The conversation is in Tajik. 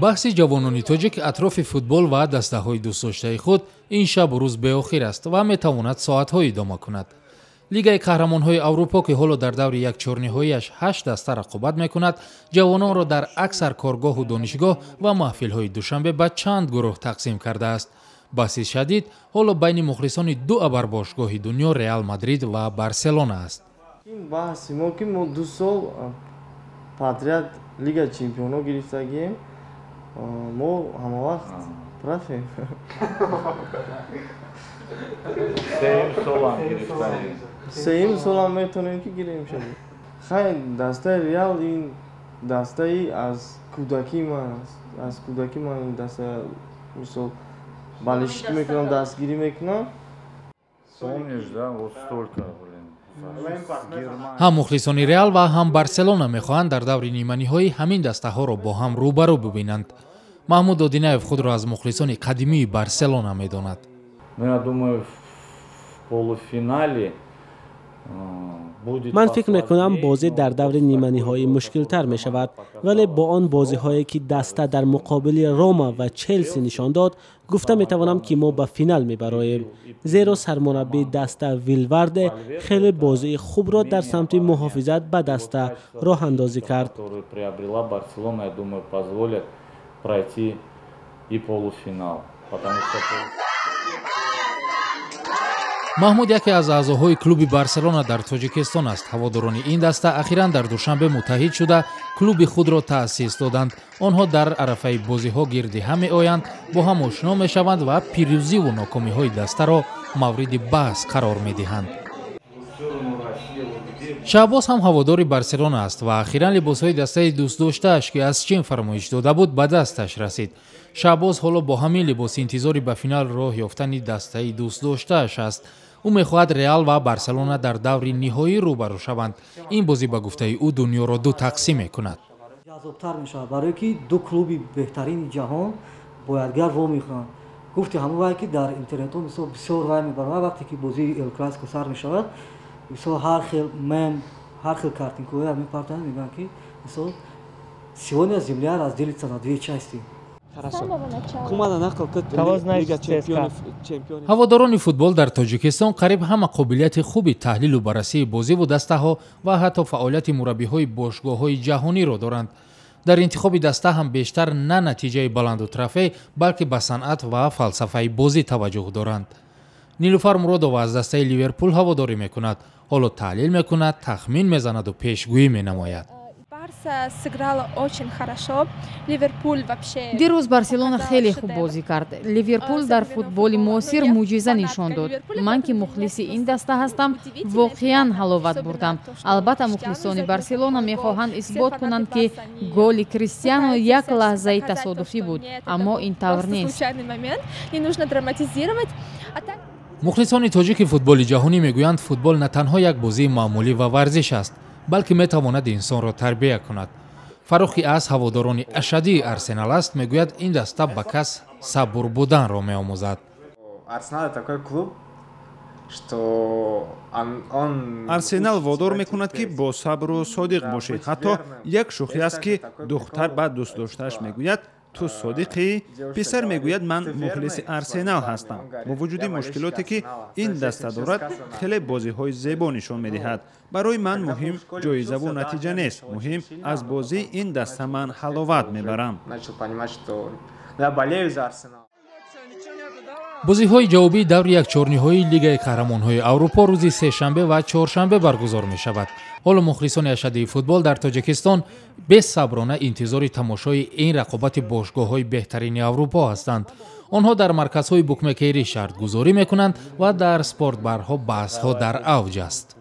Баҳси ҷавонони тоҷик атрофи футбол ва дастаҳои дӯстдоштаи худ ин шабу рӯз беохир аст ва метавонад соатҳо идома кунад. Лигаи қаҳрамонҳои Аврупо, ки ҳоло дар даври якчорниҳояш ҳашт даста рақобат мекунад, ҷавононро дар аксар коргоҳу донишгоҳ ва маҳфилҳои Душанбе ба чанд гурӯҳ тақсим кардааст. Баҳси шадид ҳоло байни мухлисони ду абарбошгоҳи дунё, Реал Мадрид ва Барселона аст. Ин баҳси мо, ки мо 2 сол подряд Лига чемпионҳо гирифтагием, мо ҳамавақт рафем. Сеюм солам гирифтаем. Сеюм солам метавонем, ки гирем шавем. Хай, дастаи Реал ин дастаи аз кӯдакии ман аст. Аз кӯдакӣ ман ин даста, мисол, болельщик мекунам, дастгирӣ мекунам. Помнишь, да, вот столько, блин. Ҳам мухлисони Реал ва ҳам Барселона мехоҳанд дар даври ниманиҳоӣ ҳамин дастаҳоро бо ҳам рӯбарӯ бибинанд. Маҳмуд Одинаев худро аз мухлисони қадимии Барселона медонад. Ну, я думаю, в полуфинале будет. Ман фикр мекунам, бозӣ дар даври ниманиҳоӣ мушкилтар мешавад, вале бо он бозиҳое, ки даста дар муқобили Рома ва Челси нишон дод, гуфта метавонам, ки мо ба финал мебароем, зеро сармураббии даста Валверде хеле бозии хубро дар самти муҳофизат ба даста роҳандозӣ кард. Приобрела Барселона, я думаю, позволят пройти и полуфинал, потому что Маҳмуд яке аз аъзоҳои клуби Барселона дар Тоҷикистон аст. Ҳаводорони ин даста ахиран дар Душанбе муттаҳид шуда, клуби худро таъсис доданд. Онҳо дар арафаи бозиҳо гирди ҳам меоянд, бо ҳам ошно мешаванд ва пирӯзиву нокомиҳои дастаро мавриди баҳс қарор медиҳанд. Шаҳбоз ҳам ҳаводори Барселона аст ва ахиран либосҳои дастаи дӯстдоштааш, ки аз Чин фармоиш дода буд, ба дасташ расид. Шаҳбоз ҳоло бо ҳамин либос интизори ба финал роҳ ёфтани дастаи дӯстдоштааш аст. Ӯ мехоҳад Реал ва Барселона дар даври ниҳоӣ рӯбарӯ шаванд. Ин бозӣ, ба гуфтаи ӯ, дунёро ду тақсим мекунад. Ҷаззобтар мешавад, барое ки ду клуби беҳтарини ҷаҳон бо якдигар во мехӯранд. Гуфти ҳамон вай, ки дар интернетҳо, мисол, бисёр вай мебарад. Вақте ки бозии Эл Классико сар мешавад, мисол, ҳар хел мем, ҳар хел картинкоя мепартоянд, мегӯянд, ки, мисол, сегодня земля разделится на две части. Ҳаводорони футбол дар Тоҷикистон қариб ҳама қобилияти хуби таҳлилу баррасии бозиву дастаҳо ва ҳатто фаъолияти мураббиҳои бошгоҳҳои ҷаҳониро доранд. Дар интихоби даста ҳам бештар на натиҷаи баланду трофей, балки ба санъат ва фалсафаи бозӣ таваҷҷӯҳ доранд. Нилуфар Муродова аз дастаи Ливерпул ҳаводорӣ мекунад. Ҳоло таҳлил мекунад, тахмин мезанаду пешгӯӣ менамояд. Барса сыграла очень хорошо. Ливерпуль вообще. Дирӯз Барселона хеле хуб бозӣ кард. Ливерпул дар футболи муосир мӯъҷиза нишон дод. Ман, ки мухлиси ин даста ҳастам, воқеан ҳаловат бурдам. Албатта, мухлисони Барселона мехоҳанд исбот кунанд, ки голи Кристиано як лаҳзаи тасодуфӣ буд, аммо ин тавр нест. Не нужно драматизировать. Мухлисони тоҷики футболи ҷаҳонӣ мегӯянд, футбол на танҳо як бозии маъмулӣ ва варзиш аст, балки метавонад инсонро тарбия кунад. Фаррух, ки аз ҳаводорони ашаддии Арсенал аст, мегӯяд, ин даста ба кас сабур буданро меомӯзад. Арсенал такой клуб, что он Арсенал водор мекунад, ки бо сабру содиқ бошӣ. Ҳатто як шӯхӣ аст, ки духтар ба дӯстдоштааш мегӯяд: «Ту содиқӣ?» Писар мегӯяд: «Ман мухлиси Арсенал ҳастам». Бо вуҷуди мушкилоте, ки ин даста дорад, хеле бозиҳои зебо нишон медиҳад. Барои ман муҳим ҷоизаву натиҷа нест, муҳим аз бозии ин даста ман ҳаловат мебарам. Я болею за Арсенал. Бозиҳои ҷавобии даври якчорниҳоии Лигаи қаҳрамонҳои Аврупо рӯзи сешанбе ва чоршанбе баргузор мешавад. Ҳоло мухлисони ашаддии футбол дар Тоҷикистон бесаброна интизори тамошои ин рақобати бошгоҳҳои беҳтарини Аврупо ҳастанд. Онҳо дар марказҳои букмекерӣ шартгузорӣ мекунанд ва дар спортбарҳо баҳсҳо дар авҷ аст.